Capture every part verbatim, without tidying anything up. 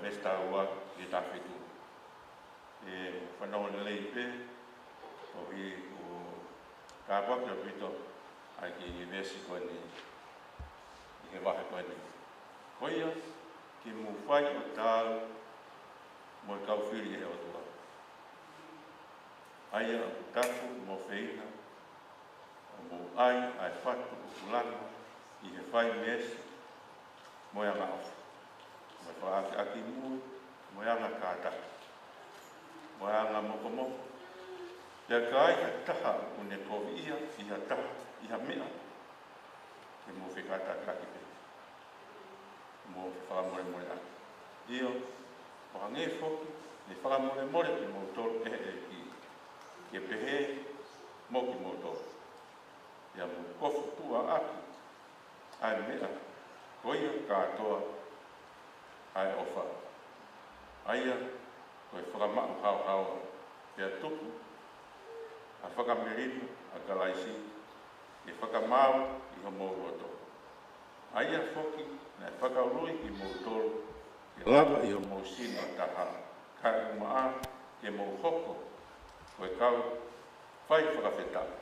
Veesi taha ua ki he taha fitu. ʻE fanongo lelei pē, ʻoku ou tāpuaki ʻaupito ʻa e kiʻi veesi ko eni, ʻi he vahe ko eni. Ko ia, ke mou fai ʻo taau mo e kau fili ʻe he ʻOtua, ʻa ia ʻoku tapu mo feina, ʻo mou ʻai ʻa e fatu ʻoku langa ʻi he fai meesi, mo e angaʻofa, mo e fakaʻakiʻakimui, mo e anga kātaki, mo e anga mokomoko. Pea ka ai ha taha ʻoku ne koviʻia ʻi ha taha, ʻi ha meʻa, ke mou fekātakiʻaki pē, mo fakamolemoleʻaki. ʻIo, ʻo hangē foki ʻene fakamolemole kimoutolu ʻe he ʻEiki, ke pehē mo kimoutolu. Pea mou kofu tuʻa ʻaki ʻa e meʻa ko ia kātoa ʻa e ʻofa, ʻa ia ko e fakamaʻu haohaoa, pea tuku ʻa e fakamelino ʻa Kalaisi ke fakamaau ʻi homou loto, ʻa ia foki naʻe fakaului kimoutolu ke lava ʻi homou sino ʻe taha, kaeʻumaʻā ke mou hoko ko e kau fai fakafetaʻi.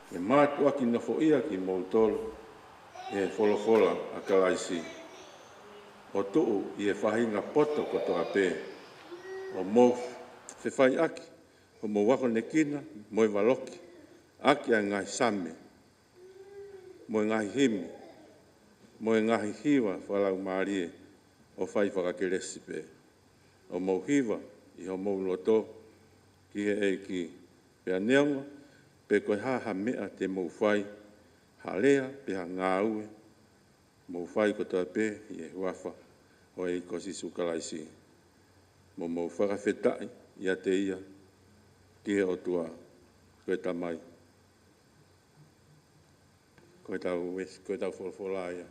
Ke mātuʻaki nofoʻia kimoutolu ʻe he folofola ʻa Kalaisi, ʻo tuʻu ʻi he faʻahinga poto kotoa pē, ʻo mou fefaiʻaki homou akonekina mo e valoki ʻaki ʻa e ngaahi same, mo e ngaahi himi, mo e ngaahi hiva fakalaumālie, ʻo fai fakakelesi pē, ʻo mou hiva ʻi homou loto ki he ʻEiki. Pea neongo pe ko e hā ha meʻa te mou fai, ha lea pe ha ngāue, mou fai kotoa pē ʻi he huafa ʻo e ʻEiki ko Sīsū Kalaisi, mo mou fakafetaʻi ʻiate ia ki he ʻOtua ko e Tamai. Ko ʻetau veesi, ko ʻetau folofola ia.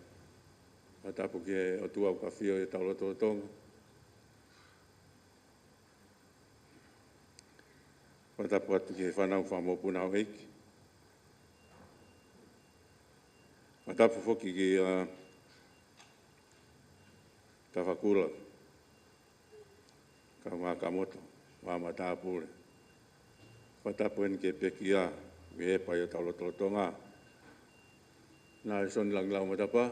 Fakatapu ki he ʻOtua ʻoku ʻafio ʻi hotau lotolotonga. Fakatapu atu ki he fānau fakamokopuna houʻeiki. Fakatapu foki kia Tafakula, kaungā Kamoto, ʻa e matāpule. Fakatapu heni ki he pekia, ʻi he ʻEpa ʻi hotau lotolotonga. Nā Lēsoni Langilau Matapā,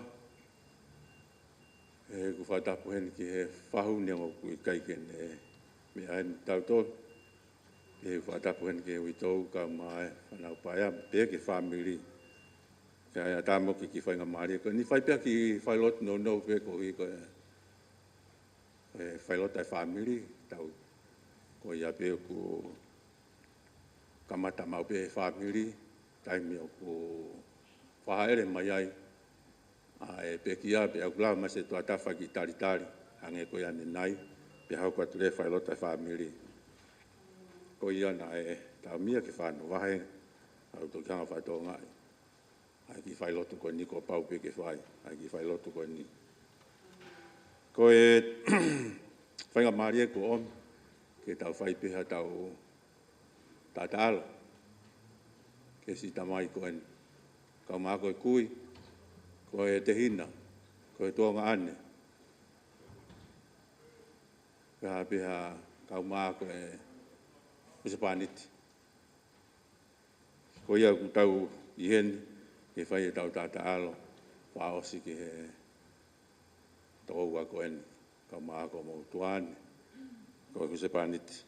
ʻoku fakatapu heni ki he fahu neongo ʻoku ʻikai ke ne meʻa heni tautolu. ʻOku fakatapu heni ki he uitou kae ʻumaʻā e fānau paea, pea ki he fāmili. Kae ʻatā mo e kiʻi faingamālie ko eni fai pē ha kiʻi failotu nounou pē koeʻuhi ko e, e failotu ʻa e fāmili, tau ko ia pē ʻoku kamata maʻu pē ʻe he fāmili, taimi ʻoku fakahaʻele mai ai ʻa e pekia, pea ʻoku lava mai se tuʻa tafa kiʻi talitali, hangē ko ia ʻanenai, pea hoko atu leva e failotu ʻa e fāmili. Ko ia naʻe taumia ke fānau vahe, ʻa ʻoku toki hanga fakatokangaʻi ʻa e kiʻi failotu ko eni, kuo pau pē ke fai ʻa e kiʻi failotu ko eni. Ko e faingamālie kuo ʻomi ke tau fai pē haʻatau taʻataʻalo ki he siʻi tamai ko eni, kae ʻumaʻā ko e kui, ko e tehina, ko e tuongaʻane, pea pehē kae ʻumaʻā ko e husepāniti. Ko ia ʻoku tau ʻi heni ke fai ʻetau taʻataʻalo fakaʻosi ki he tokoua ko eni, kae ʻumaʻā ko homou tuane, ko e husepāniti.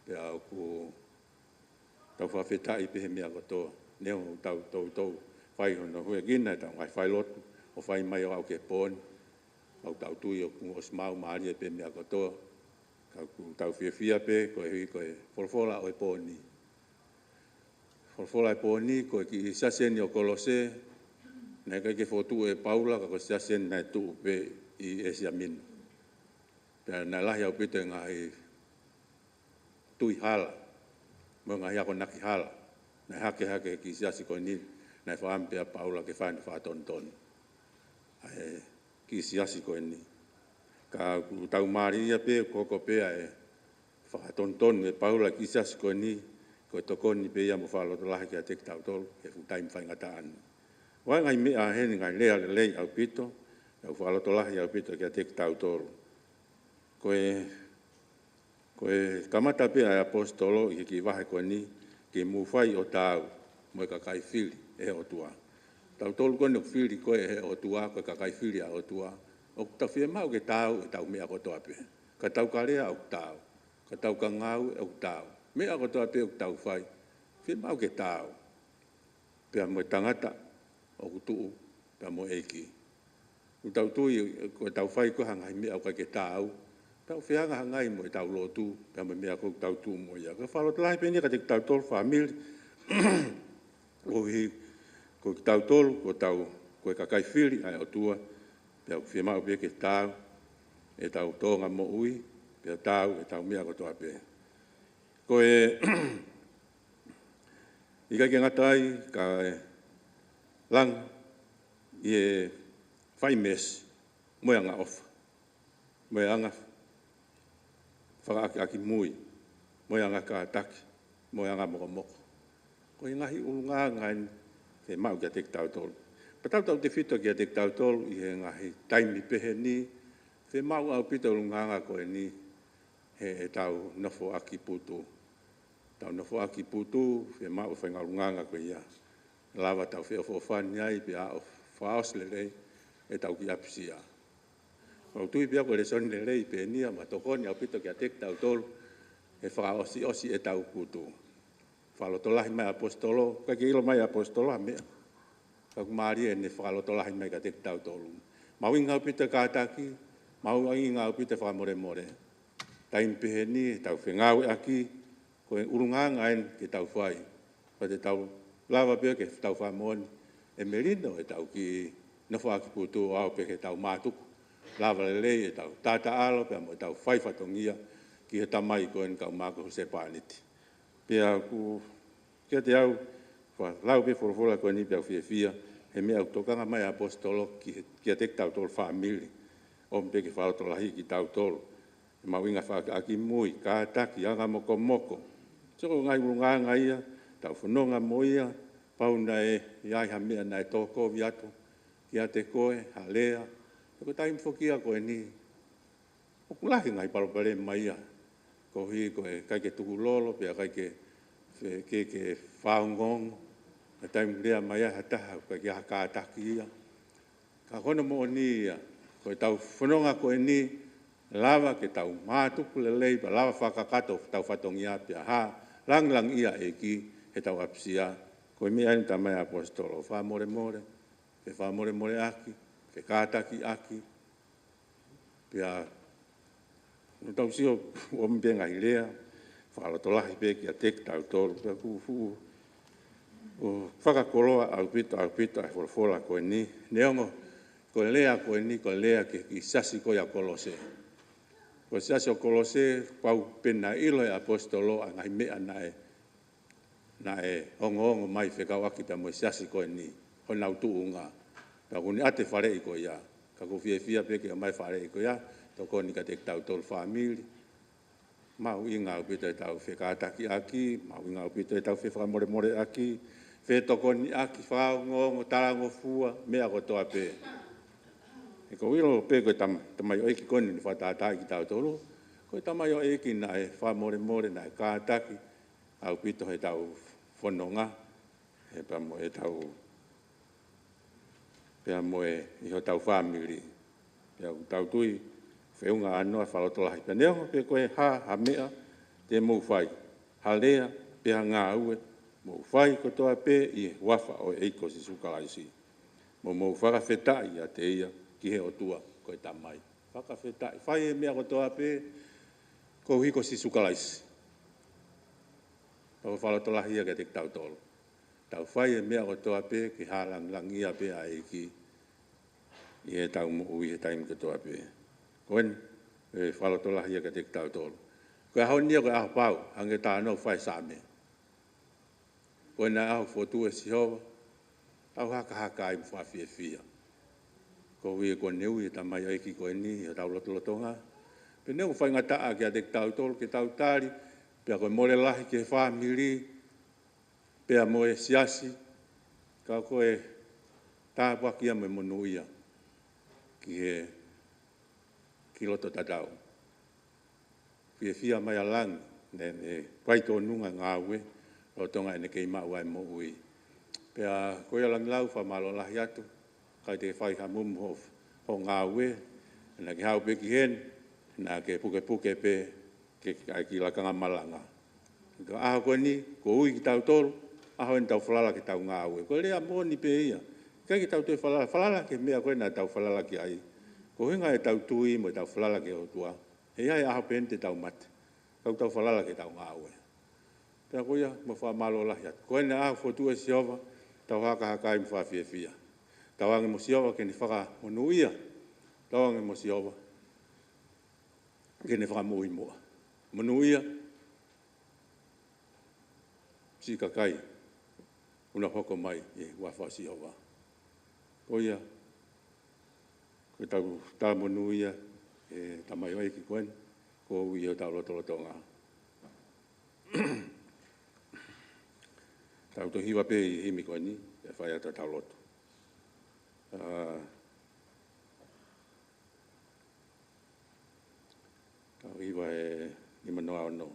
Pea ʻoku tau fakafetaʻi pē he meʻa kotoa, neongo ʻetau toutou fai hono huekina ʻetau ngaahi failotu ʻo fai mai ʻo aʻu ki he pō ni. ʻOku tau tui ʻoku ʻosi maʻu mālie pē meʻa kotoa, ka ʻoku tau fiefia pē koeʻuhi ko e folofola ʻo e pō ni. Folofola e pō ni, ko e kiʻi siasi eni ʻo Kolose, naʻe ʻikai ke fokotuʻu ʻe Paula, ka ko e siasi eni naʻe tuʻu pē ʻi ʻĒsia Mino. Pea naʻe lahi ʻaupito e ngaahi tui hala, mo e ngaahi akonaki hala naʻe hake hake he kiʻi siasi ko eni, naʻe fakaʻamu pē ʻa Paula ke fai hono fakatonutonu ʻa e kiʻi siasi ko eni. Ka ʻoku tau mālieʻia pē, ʻoku hoko pē ʻa e fakatonutonu ʻe Paula e kiʻi siasi ko eni, ko e tokoni pē ia mo fakalotolahi kiate kitautolu he fuʻu taimi faingataʻa ni. ʻOku ʻi ai e ngaahi meʻa heni, ngaahi lea lelei ʻaupito, Tau fakalotolahi ʻaupito kiate kitautolu. Ko e, ko e kamata pē ʻa e ʻaposetolo ʻi he kiʻi vahe ko eni, ke mou fai ʻo taau mo e kakai fili ʻe he ʻOtua. Tautolu ko eni ʻoku fili ko ē ʻe he ʻOtua, ko e kakai fili ʻa e ʻOtua, ʻoku tau fiemaʻu ke taau ʻetau meʻa kotoa pē. Ka tau ka lea ʻoku taau, ka tau ka ngāue ʻoku taau. Meʻa kotoa pē ʻoku tau fai, fiemaʻu ke taau. Pea mo e tangata ʻoku tuʻu pea mo e ʻEiki. ʻOku tau tui, ko ʻetau fai ko e ngaahi meʻa ʻoku ʻikai ke taau, pea ʻoku fehangahangai mo ʻetau lotu, pea mo e meʻa ʻoku tau tuʻu mo ia. Ko e fakalotolahi pē eni kiate kitautolu fāmili, ʻoku ʻi, ko kitautolu, ko ʻetau, ko e kakai fili ʻa e ʻOtua, pea ʻoku fiemaʻu pē ke taau ʻetau tōʻonga moʻui, pea taau ʻetau meʻa kotoa pē. Ko e, ʻikai ke ngata ai, kae langa ʻi he fai meesi, mo e angaʻofa, mo e anga fakaʻakiʻakimui, mo e anga kātaki, mo e anga mokomoko. Ko e ngaahi ʻulungaanga eni ke maʻu kiate kitautolu. Pea tautautefito kiate kitautolu ʻi he ngaahi taimi pehē ni, fiemaʻu ʻaupito ʻulungaanga ko eni, he ʻetau nofoʻaki putu. Tau nofoʻaki putu, fiemaʻu e faʻahinga ʻulungaanga ko ia. Lava tau feʻofoʻofani ai pea ʻo fakaʻosi lelei ʻetau kiʻi ʻapisia. Kou tui pē au ko e lēsoni lelei pē eni ia, mo tokoni ʻaupito kiate kitautolu he fakaʻosiʻosi ʻetau putu. Fakalotolahi mai ʻaposetolo, ʻikai ke ʻilo mai ʻaposetolo ha meʻa. Ka ʻoku mālie ʻene fakalotolahi mai kiate kitautolu. Mahuʻinga ʻaupito e kātaki, mahuʻinga ʻaupito e fakamolemole. Taimi pehē ni, tau fengāueʻaki, ko e ʻulungaanga eni ke tau fai. Pea te tau lava pē ke tau fakamoʻoni ʻe melino ʻetau kiʻi nofoʻaki putu ʻo aʻu pē ke tau mātuku. Lava lelei ʻetau taʻataʻalo, pea mo ʻetau fai fatongia ki he Tamai ko eni kae ʻumaʻā ko e husepāniti. Pea ʻoku kiate au, fakalau pē folofola ko eni pea u fiefia, he meʻa ʻoku tokanga mai ʻaposetolo ki he, kiate kitautolu fāmili. ʻOmi pē ke fakalotolahi kitautolu. He mahuʻinga fakaʻakiʻakimui, kātaki, anga mokomoko. Sio ko e ngaahi ʻulungaanga ia, tau fononga mo ia, pau naʻe ʻi ai ha meʻa naʻe tō kovi atu kiate koe, ha lea. He ko e taimi foki ia ko eni, ʻoku lahi ngaahi palopalema ia. Koeʻuhi ko e ʻikai ke tukulolo, pea ʻikai ke, ke, ke fakaongoongo. Ka taimi lea mai ai ha taha, ʻikai ke ha kātaki ia. Ka ko hono moʻoni ia, ko ʻetau fononga ko eni, lava ke tau mātuku lelei, pea lava fakakakato ʻetau fatongia pea hā, langilangiʻia e ʻEiki heʻetau ʻapisia. Ko e meʻa eni talamai ʻaposetolo, fakamolemole, fefakamolemoleʻaki, fekātakiʻaki, pea ʻoku tau sio ʻomi pē ngaahi lea, fakalotolahi pē kiate kitautolu, pea ʻoku fuʻu, ʻoku fakakoloa ʻaupito, ʻaupito ʻa e folofola ko eni, neongo, ko e lea ko eni, ko e lea ki he kiʻi siasi ko ia ʻo Kolose. Ko e siasi ʻo Kolose, pau pē naʻe ʻilo ʻe he ʻaposetolo ʻa e ngaahi meʻa naʻe naʻe ongoongo mai fekauʻaki pea mo e siasi ko eni, honau tuʻunga. Pea ʻoku ne ʻoatu e faleʻi ko ia, ka ʻoku ou fiefia pē ke ʻomai e faleʻi ko ia, tokoni kiate kitautolu fāmili. Mahuʻinga ʻaupito ʻetau fekātakiʻaki, mahuʻinga ʻaupito ʻetau fefakamolemoleʻaki, fetokoniʻaki, fakaongoongo, talangofua, meʻa kotoa pē. He ʻoku ou ʻilo pē ko e tam-, tamaioʻeiki ko eni naʻe fakatātaaʻi kitautolu, ko e tamaioʻeiki naʻe fakamolemole, naʻe kātaki, ʻaupito heʻetau fononga, he pea mo ʻetau, pea mo e, ʻi hotau fāmili. Pea ʻoku tau tui, feʻunga ʻānoa fakalotolahi. Pea neongo pē ko e hā ha meʻa te mou fai, ha lea, pe ha ngāue, mou fai kotoa pē ʻi he huafa ʻo e ʻEiki ko Sīsū Kalaisi. Mo mou fakafetaʻi ʻiate ia ki he ʻOtua ko e Tamai. Fakafetaʻi, fai e meʻa kotoa pē, koeʻuhi ko Sīsū Kalaisi. Pea ʻoku fakalotolahi ia kiate kitautolu. Tau fai e meʻa kotoa pē ke hā, langilangiʻia pē ʻa e ʻEiki ʻi heʻetau moʻui he taimi kotoa pē. Ko eni, ʻe fakalotolahi ia kiate kitautolu. Ko e ʻaho ni ia ko e ʻaho pau, hangē ko e talanoa ʻoku fai ʻe he Saame. Ko ena ʻaho fotu ʻe Sihova, tau hakahaka ai mo fakafiefia. Koeʻuhi ko e ui ʻa e tamaioʻeiki ko eni ʻi hotau lotolotonga. Pea neongo ʻoku faingataʻa kiate kitautolu ke tau tali, pea ko e mole lahi ki he fāmili, pea mo e siasi, ka ko e tāpuaki ia mo e monūʻia ki he, ki loto tatau. Fiefia mai ʻa langi, ne, ne fai tōnunga ngāue, lolotonga ʻene kei maʻu ʻa e moʻui. Pea ko ia Langilau, fakamālō lahi atu, ʻikai te ke fai ha mumu hoʻo, hoʻo ngāue, naʻa ke haʻu pē ki heni, naʻa ke pukepuke pē, ke, ke ʻai ki lakanga malanga. Ka ʻaho ko eni, kuo ui kitautolu, ʻaho eni tau falala ke tau ngāue. Ko e lea moʻoni pē ia. ʻIkai ke tau toe falala, falala ki he meʻa ko ē naʻa tau falala ki ai. Ko e ʻuhinga ʻetau tui mo ʻetau falala ki he ʻOtua. He ʻe ʻi ai e ʻaho pē eni te tau mate. Ka ʻoku tau falala ke tau ngāue. Pea ko ia, mo e fakamālō lahi atu. Ko eni ʻa e fotu ʻe Sihova, tau hakahaka ai mo fakafiefia. Tauange mo Sihova ke ne fakamonūʻia. Tauange mo Sihova ke ne fakamoʻui muʻa. Monūʻia siʻi kakai ʻoku nau hoko mai ʻi he huafa ʻo Sihova. Ko ia, ko ʻetau talamonū ia, ʻe tamaioʻeiki ko eni, kuo ui ʻi hotau lotolotonga. Tau toe hiva pē ʻi he himi ko eni, ʻe fai atu ʻetau lotu. ʻA, Tau hiva e nima noa ono.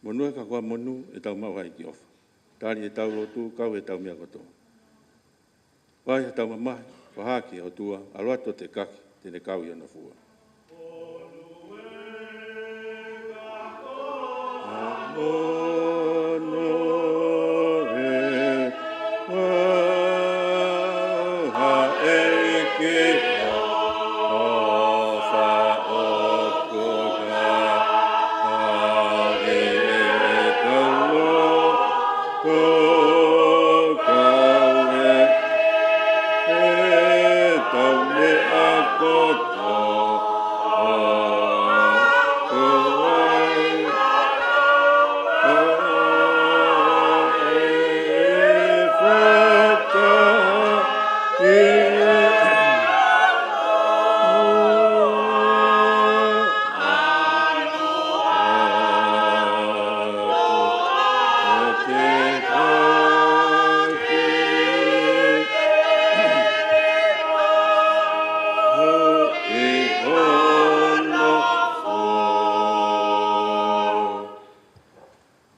Monū ē ka ko e monū ʻetau maʻu ʻa e ʻEiki ʻofa. Tali ʻetau lotu, kau ʻetau meʻa kotoa. Fai haʻatau mamahi, fakahā ki he ʻOtua, ʻalu atu ʻo tekaki, te ne kau ʻi hono fua.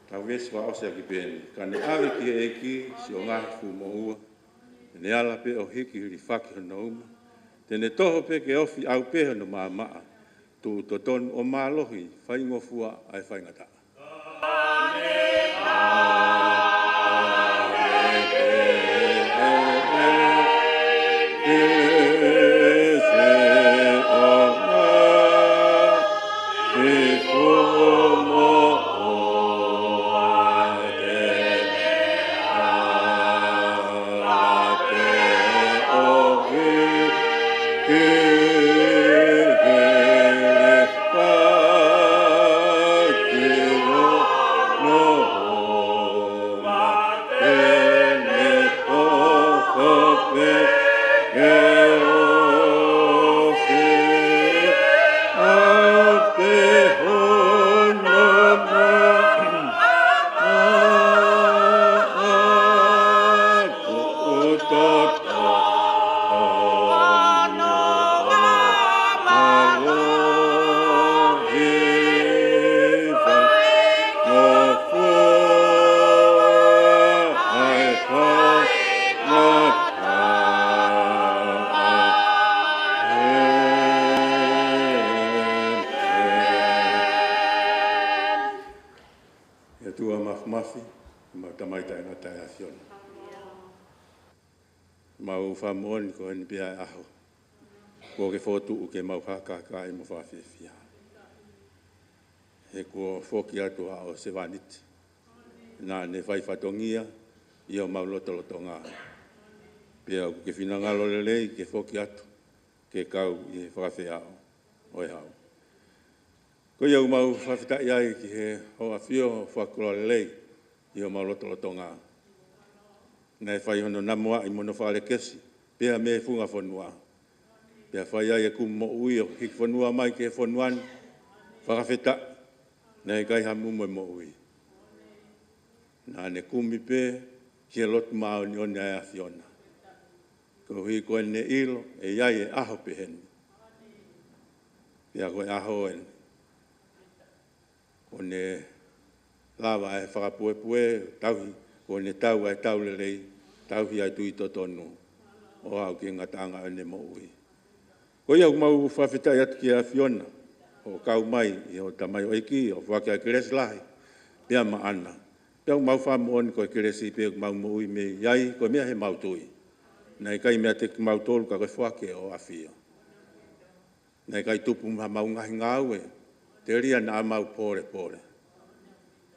Tau veesi fakaʻosi ʻaki pē eni. Ka ne ʻave ki he ʻEiki siʻo ngaahi fuʻu moʻua, te ne ala pē ʻo hiki hilifaki hono uma, te ne toho pē ke ofi ʻau pē hono maʻamaʻa, tuʻu totonu ʻo mālohi, faingofua ʻa e faingataʻa. ʻE ʻOtua Māfimafi, ʻemau Tamai taʻengata ʻa e ʻAfiona. Mau fakamoʻoni ko eni pē ʻa e ʻaho kuo ke fokotuʻu ke mau hakahaka ai mo fakafiefia. He kuo foki atu haʻo sevāniti naʻa ne fai fatongia ʻi homau lotolotonga. Pea ʻoku ke finangalo lelei ke foki atu ke kau ʻi he fakafeʻao ʻo e hau. Ko ia ʻoku mau fakafetaʻi ai ki he Hoʻo ʻAfio ʻoku fakakoloa lelei ʻi homau lotolotonga. Naʻe fai hono namoaʻi mo hono fakalekesi pea mei he funga fonua. Pea fai ai ʻeku moʻui ʻo hiki fonua mai ki he fonua ni. Fakafetaʻi, naʻe ʻikai ha mumu e moʻui. Naʻa ne kumi pē ki he lotu māʻoniʻoni ʻa e ʻAfiona. Koeʻuhi ko ʻene ʻilo ʻe ʻi ai e ʻaho peheni. Pea ko e ʻaho eni, kuo ne lava ʻa e fakapuepue, tauhi, kuo ne tau ʻa e tau lelei, tauhi ʻa e tui totonu, ʻo aʻu ki he ngataʻanga ʻo ʻene moʻui. Ko ia ʻoku mau fakafetaʻi atu ki he ʻAfiona, hoʻo kau mai ʻi hoʻo tamaioʻeiki, ʻo foaki ʻa e kelesi lahi pea maʻana. Pea ʻoku mau fakamoʻoni ko e kelesi pē ʻoku mau moʻui mei ai, ko e meʻa ʻi heʻemau tui. Naʻe ʻikai meiate kimautolu ka ko e foaki ʻa e ʻAfio. Naʻe ʻikai tupu mei haʻamau ngaahi ngāue, telia naʻa mau pōlepole.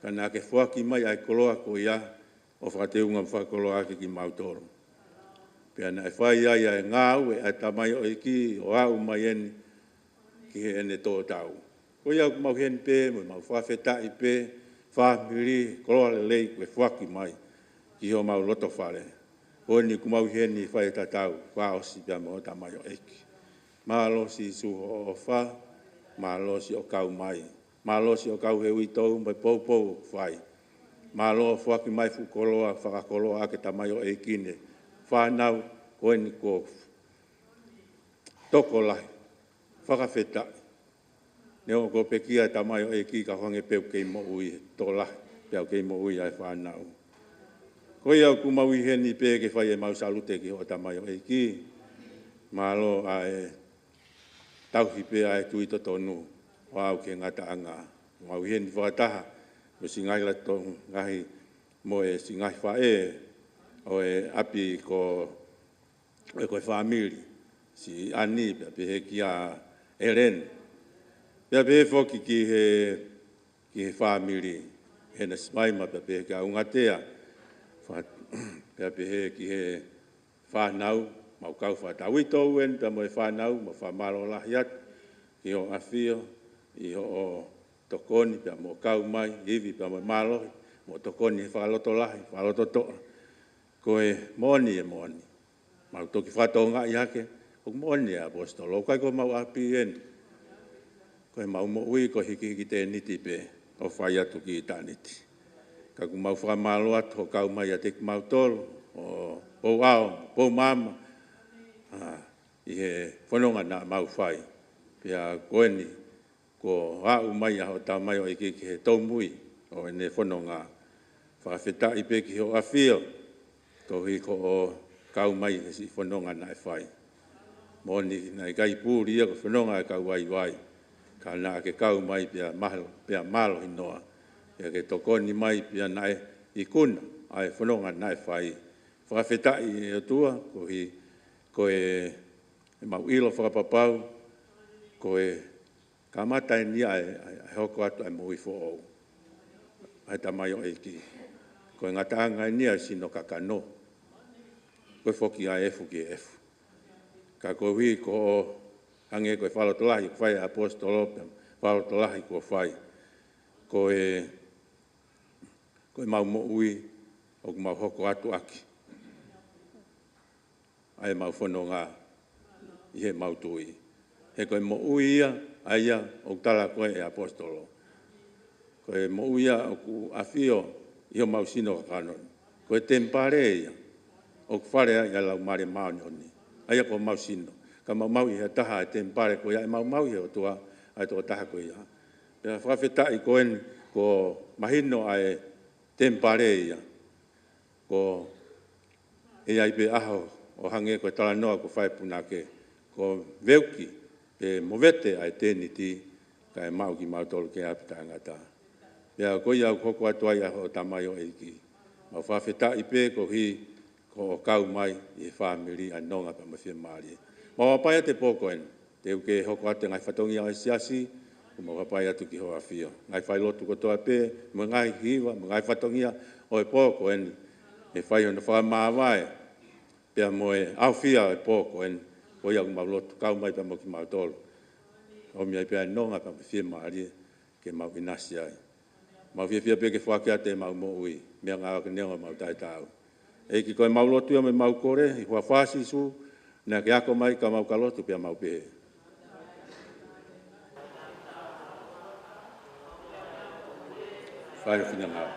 Ka naʻa ke foaki mai ʻa e koloa ko ia, ʻo fakateunga mo fakakoloa ʻaki kimautolu. Pea naʻe fai ai ʻa e ngāue ʻa e tamaioʻeiki ʻo aʻu mai eni ki heʻene tō tau. Ko ia ʻoku mau ʻi heni pē, mo mau fakafetaʻi pē, fāmili, koloa lelei kuo ke foaki mai ki homau loto fale. Ko eni ʻoku mau ʻi heni fai tatau, fakaʻosi pea mo hoʻo tamaioʻeiki. Mālō Sīsū hoʻo ʻofa, mālō siʻo kau mai. Mālō siʻo kau he uitou mo e poupou ʻoku fai. Mālō foaki mai fuʻu koloa, fakakoloa ʻaki e tamaioʻeiki ni e fānau ko eni kuo tokolahi. Fakafetaʻi. Neongo kuo pekia e tamaioʻeiki ka ʻoku hangē pē ʻoku kei moʻui, tokolahi, pea ʻoku kei moʻui ʻa e fānau. Ko ia ʻoku mau ʻi heni pē ke fai ʻemau salute ki hoʻo tamaioʻeiki. Mālō ʻa e tauhi pē ʻa e tui totonu ʻo aʻu ki he ngataʻanga. Mau ʻi heni fakataha mo siʻi ngaahi lato, ngaahi, mo e siʻi ngaahi faʻē ʻo e ʻapi ko e, ko e fāmili, siʻi ʻAni, pea pehē kia ʻEleni. Pea pehē foki ki he, ki he fāmili, Hena Simaima, pea pehē kia ʻUngatea. Fa-, pea pehē ki he fānau, mau kau fakataha, uitou eni pea mo e fānau, mau fakamālō lahi atu ki hoʻo ʻAfio, ʻi hoʻo tokoni pea mo kau mai, ivi pea mo e mālohi, mo tokoni he fakalotolahi, fakalototoʻa. Ko e moʻoni, e moʻoni. Mau toki fakatokangaʻi hake, ʻoku moʻoni e ʻaposetolo, ʻoku ʻikai ko homau ʻapi eni. Ko ʻemau moʻui, ko e hikihiki tēniti pē, ʻo fai atu ki ʻitāniti. Ka ʻoku mau fakamālō atu hoʻo kau mai ʻiate kimautolu, ʻo Pouʻao, Poumaama, ʻa, ʻi he fononga naʻa mau fai. Pea ko eni, kuo aʻu mai ʻa hoʻo tamaioʻeiki ki he tōmui ʻo ʻene fononga. Fakafetaʻi pē ki hoʻo ʻAfio, koeʻuhi ko hoʻo kau mai he siʻi fononga naʻe fai. Moʻoni naʻe ʻikai puli ia ko e fononga ʻa e kau vaivai. Ka naʻa ke kau mai pea mahalo, pea mālohi noa. Pea ke tokoni mai pea naʻe ikuna ʻa e fononga naʻe fai. Fakafetaʻi ʻe ʻOtua, koeʻuhi ko e, ʻemau ʻilo fakapapau, ko e kamata eni ʻa e, ʻa e, ʻa e hoko atu ʻa e moʻui foʻou ʻa e tamaioʻeiki. Ko e ngataʻanga eni ʻa e sino kakano. Ko e foki ʻa e efu ki he efu. Ka koeʻuhi ko hoʻo, hangē ko e fakalotolahi kuo fai ʻe he ʻaposetolo, pea fakalotolahi kuo fai. Ko e, ko ʻemau moʻui, ʻoku mau hoko atu ʻaki ʻa ʻemau fononga ʻi heʻemau tui. He ko e moʻui ia, ʻa ia ʻoku tala ko ē ʻe he ʻaposetolo. Ko e moʻui ia ʻoku ʻafio ʻi homau sino kakano. Ko e temipale ia, ʻoku fale ai ʻa e Laumālie Māʻoniʻoni. ʻA ia ko homau sino. Ka maumauʻi ʻe ha taha e temipale ko ia, ʻe maumauʻi ʻe he ʻOtua ʻa e tokotaha ko ia. Pea fakafetaʻi ko eni kuo mahino ʻa e temipale ia. Ko e ʻi ai pē ʻaho ʻo hangē ko e talanoa kuo fai ʻe he punake, kuo veuki pe movete ʻa e tēniti, kae maʻu kimautolu ki he ʻapi taʻengata. Pea ko ia ʻoku hoko atu ai ʻa hoʻo tamaioʻeiki. Mau fakafetaʻi pē koeʻuhi ko hoʻo kau mai ʻi he fāmili ʻa e nonga pea mo e fiemālie. Mau hapai atu he pō ko eni. Te u ke hoko atu e ngaahi fatongia ʻo e siasi, ʻoku mau hapai atu ki hoʻo ʻAfio. Ngaahi failotu kotoa pē, mo e ngaahi hiva, mo e ngaahi fatongia ʻo e pō ko eni. ʻE fai hono fakamāvae, pea mo e ʻaofia ʻo e pō ko eni. Ko ia ʻoku mau lotu kau mai pea mo kimautolu. ʻOmi ai pē ʻa e nonga pea mo e fiemālie, ke mau ʻinasi ai. Mau fiefia pē ke foaki atu ʻemau moʻui, meʻangāue ke neongo ʻemau taʻetaau. ʻEiki ko ʻemau lotu ia mo ʻemau kole, ʻi he huafa ʻo Sīsū, naʻa ke ako mai ka mau ka lotu pea mau pehē. Fai ho finangalo.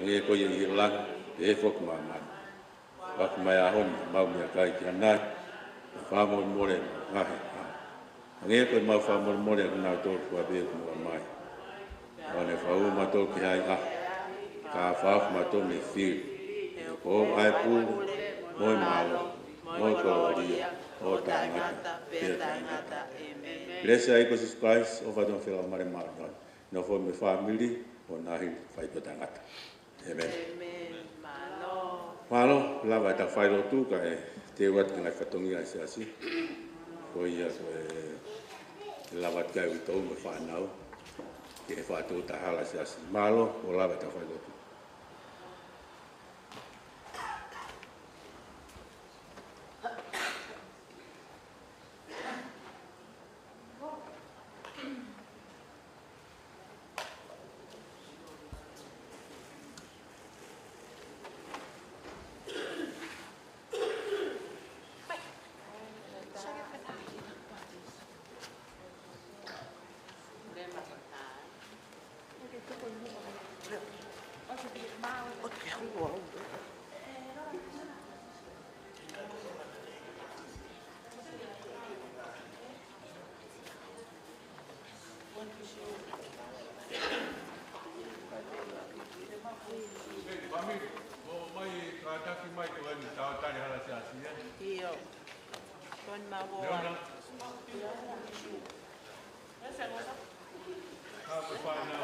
Hangē ko ia ʻi he langi, pehē foki ʻi māmani. Foaki mai he ʻaho ni ʻemau meʻakai ki ʻanai. Fakamolemole ʻemau ngaahi ʻaho, hangē ko ʻemau fakamolemole ʻa kinautolu ʻoku ʻalu ʻi he ʻaho ni. ʻOua naʻa fakaʻumaʻā kimautolu ki he ʻahiʻahi, ka ke fakahaofi kimautolu mei he fili. He ʻoku ʻoʻou ʻa e pule, mo e mālohi, mo e kolōlia, ʻo taʻengata pea taʻengata. ʻĒmeni. Kelesi ʻa e ʻEiki ko Sīsū Kalaisi, ʻofa ʻa e ʻOtua, feohi ʻa e Laumālie Māʻoniʻoni, nofoʻia mo e fāmili, ʻo nau ʻi he fai pē ʻo taʻengata. ʻĒmeni. ʻĒmeni. Mālō. Mālō, lava ʻetau failotu kae teu atu ki he ngaahi fatongia ʻa e siasi. Ko ia ko e lava atu ki ai ʻa e tau mo e fānau, ki he faʻu taha ʻa e siasi. Mālō, ʻo lava ʻetau failotu. Fāmili, mou mai kātaki mai ko eni, tau tali hala siasi, ē? ʻIo. Ko eni mau ō. Leona. Ka ko e fānau.